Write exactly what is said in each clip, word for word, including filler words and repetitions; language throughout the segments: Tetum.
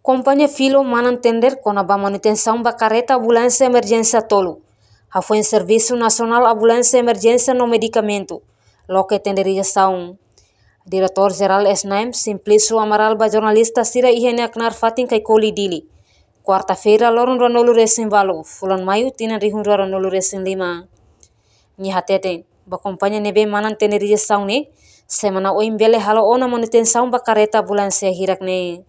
Kompañia Filo manán tender kona-ba manutensaun ba kareta ambulánsia emerjénsia tolu. Hafoin Servisu Nasionál Ambulánsia Emerjénsia no Medikamentu loke tender rijeitaun. Diretór Jerál SNAEM, Simplício Amaral ba jornalista sira iha nia knaar fatin Caicoli, Dili, kuarta-feira, loron ruanulu-resin-ualu, fulan Maiu, tinan rihun rua ruanulu-resin-lima. Nia hateten, ba kompañia ne'ebé manán tender rijeitaun ne'e, semana oin bele halo ona manutensaun ba kareta ambulánsia hirak ne'e.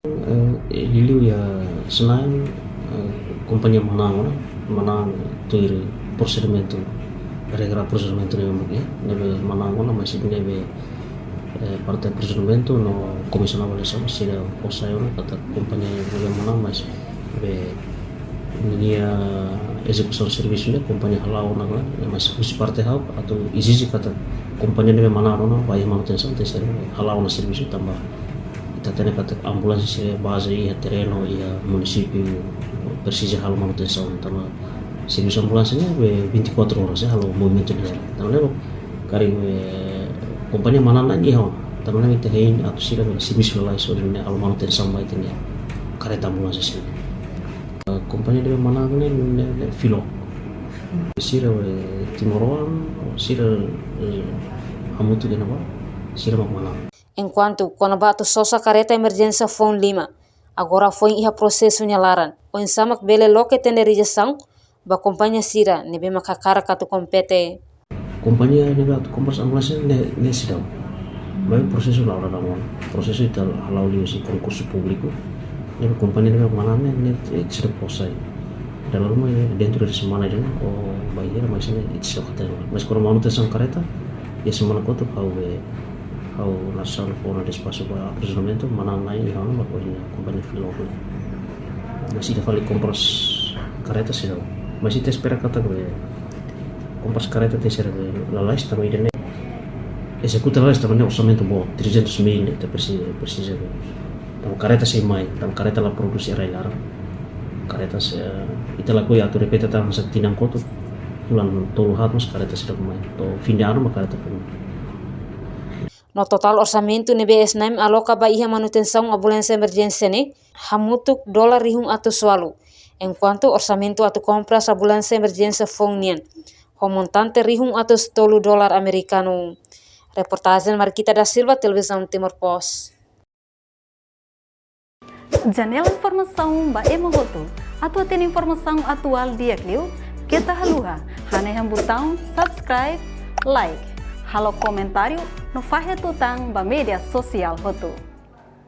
Eh, liuliu iha SNAEM, eh, kompañia manán ona, manán tuir prosedimentu, regra prosedimentu ne'ebé mak iha, ne'ebé manán ona, mas ne'ebé, eh, parte prosedimentu no komisaun avaliasaun sira fó sai ona katak kompañia ne'ebé manán, mas be nia ezekusaun servisu ne'e kompañia hala'o ona, mas husi parte ha'u atu ezije katak kompañia ne'ebé manán ona ba iha manutensaun tenke ser hala'o ona servisu tanba ita hatene katak ambulánsia sira baze iha terrenu, iha munisípiu, presiza halo manutensaun tanba servisu ambulánsia ne'e be vinte e quatro horas, eh, halo movimentu diáriu. Tanba ne'e karik, eh, kompañia manán ne'e iha ona. Tanba ne'e ita hein atu sira be servisu lalais hodi nune'e halo manutensaun ba ita-nia kareta ambulánsia sira. Eh, kompañia ne'ebé manán ne'e, ne'e, ne'e Filo. Sira be timoroan, sira, eh, hamutuk iha ne'ebá, sira mak manán. Enkuantu kona-ba atu sosa kareta emerjénsia foun lima, agora foin iha prosesu nia laran. Oinsá mak bele loke tender rijeitaun ba kompañia sira ne'ebé mak hakarak atu kompete. Kompañia ne'ebé atu kompras ambulánsia ne'e, ne'e seidauk. Maibé prosesu la'o dadaun ona. Prosesu ita hala'o liuhusi konkursu públiku. Ne'ebé kompañia ne'ebé manán ne'e, ne'e, eh, seidauk fó sai. Dala ruma iha dentro de semana ida ne'e, ou bainhira, mas ne'e ita seidauk hatene. Mas kona-ba manutensaun kareta, iha semana kotuk ha'u be, ha'u nasaun fó ona despaxu ba aprovisionamentu, manán na'in iha ona ba kompañia, kompañia Filo. Mas ida fali kompras kareta seidauk. Mas ita espera katak be kompras kareta tenke ser be lalais tanba ida-ne'e ezekuta lalais tanba ne'e orsamentu boot, trezentos mil ita presiza, presiza be. Tanba kareta sei mai, tanba kareta la prodús iha rai laran. Kareta sei, ita lakohi atu repete tan hanesan tinan kotuk, fulan tolu haat mós kareta seidauk mai. To'o fim de ano mak kareta foin mai. No totál orsamentu ne'ebé SNAEM aloka ba iha manutensaun ambulánsia emerjénsia ne'e hamutuk dolar rihun atus ualu, enkuantu orsamentu atu kompras ambulánsia emerjénsia foun nian ho montante rihun atus tolu dolar amerikanu. Reportajen Marquita da Silva, Televizaun Timor Post. Janela informasaun ba ema hotu. Atu hatene informasaun atuál di'ak liu, keta haluha hanehan butaun subscribe, like, halo komentáriu no fahe tutan ba média sosiál hotu.